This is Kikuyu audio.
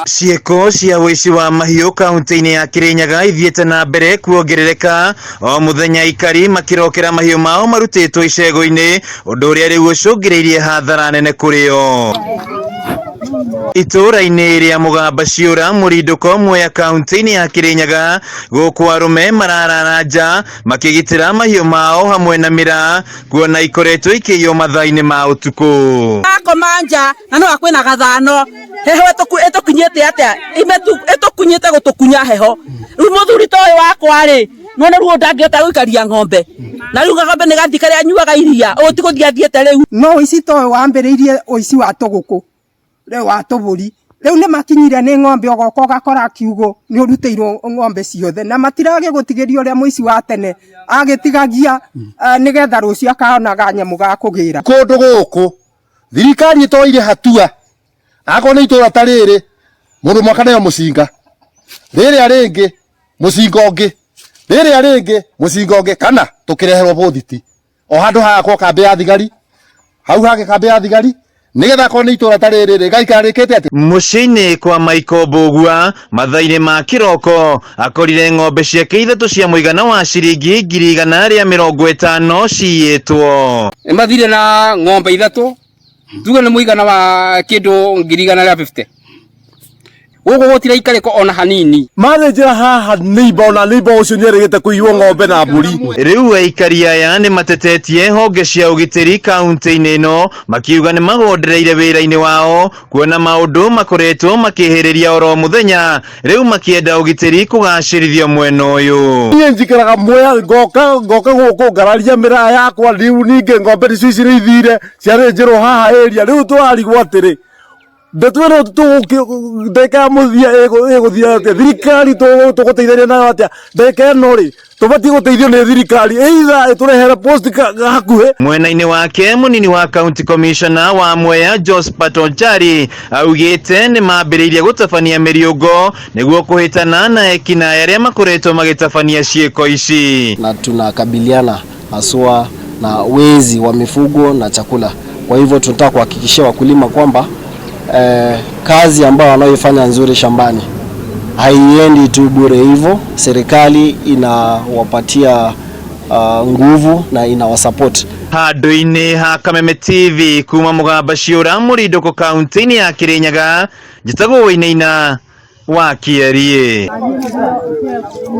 Ciĩko cia ũici wa mahiũ kaunti-inĩ ya Kirinyaga ithiĩte na mbere kuongerereka o mũthenya, aikari makĩrokera mahiũ mao marutĩtwo icego-inĩ, ũndũ ũrĩa rĩu ũcũngĩrĩirie hathara nene kũrĩ o. Itũũra-inĩ rĩa Mũgamba Ciũra, Mũrindũko, Mwea, kaunti-inĩ ya Kirinyaga, gũkũ arũme mararara nja makĩgitĩra mahiũ mao hamwe na mĩraa kuona ikoretwo ikĩiywo mathaa-inĩ ma ũtukũ. Akoma nja na no kwĩna gathano heho ĩtũkinyĩte atĩa, ĩtũkunyĩte gũtũkunya heho. Rĩu mũthuri ta ũyũ wakwa rĩ, nona rĩu ndangĩhota gũikaria ng'ombe, na rĩu ng'ombe nĩ gathi karĩa anyuaga iria, ũũ ti gũthiĩ athiĩte rĩu. No ũici ta ũyũ wambĩrĩirie ũici wa tũgũkũ, rĩu wa tũbũri, rĩu nĩ makinyire nĩ ng'ombe, ũgoka ũgakora kiugũ nĩ ũrutĩirwo ng'ombe ciothe, na matiragĩgũtigĩria ũrĩa mũici wa tene agĩtigagia nĩgetha rũciũ akaonaga nyamũ ga kũgĩra. Kũndũ gũkũ thirikari ĩtoire hatua, akorwo nĩ itũra ta rĩrĩ, mũndũ ũmwe akaneo mũcinga, rĩrĩa rĩngĩ mũcinga ũngĩ, rĩrĩa rĩngĩ mũcinga ũngĩ, kana tũkĩreherwo bũthiti o handũ hagakwo kambĩ ya thigari, hau hangĩ kambĩ ya thigari, nĩgetha akorwo nĩ itũra ta rĩrĩ rĩgaikara rĩkĩte atĩ. Mũciĩ-inĩ kwa Michael Mbũgua mathaa-inĩ ma kĩroko akorire ng'ombe ciake ithatũ cia mũigana wa ciringi 150,000 ciyĩtwo. Nĩ mathire na ng'ombe ithatũ, tuge nĩ mũigana wa kĩndũ 150,000. Gũkũ gũtiraikarĩka ona hanini. Mathĩnjĩra haha neighbor, ona neighbor ũcio nĩerĩgĩte kũiywo ng'ombe na mbũri. Rĩu aikari aya nĩ matetetie honge cia ũgitĩri kaunti-inĩ ĩno, makiuga nĩ magondereire wĩra-inĩ wao kuona maũndũ makoretwo makĩhĩrĩria oro mũthenya, rĩu makĩenda ũgitĩri kũgacĩrithio mwena ũyũ. Niĩ njikaraga Mwea, ngoka gũkũ ngararia mĩraa yakwa, rĩu ningĩ ng'ombe nĩcio ici nĩ ithire ciathĩnjĩrwo haha area. Rĩu tũrarigwo atĩrĩ, ndetwĩrwo ndagĩka ya mũthia ĩgũthiĩ atĩa, thirikari tũgũteithania nayo atĩa? Ndagĩka ĩno rĩ, tũbatiĩ gũteithio nĩ thirikari, either ĩtũrehere post hakuhĩ. Mwena-inĩ wake, mũnini wa county commissioner wa Mwea Josephat Onchari augĩte nĩ mambĩrĩirie gũtabania mĩriũngo nĩguo kũhĩtana na ekinaĩ arĩa makoretwo magĩtabania ciĩko ici. Na tunakabiliana haswa na wezi wa mifugo na chakula. Kwa hivyo tunataka kuhakikishia wakulima kwamba kazi ambayo wanaoifanya nzuri shambani haiendi tu bure hivyo. Serikali inawapatia nguvu na inawasupport. Handũ-inĩ ha Kameme TV kuma Mũgamba Ciũra, Mũrindũkũ, kaunti-inĩ ya Kirinyaga, njĩtagwo Wainaina wa Kĩeriĩ.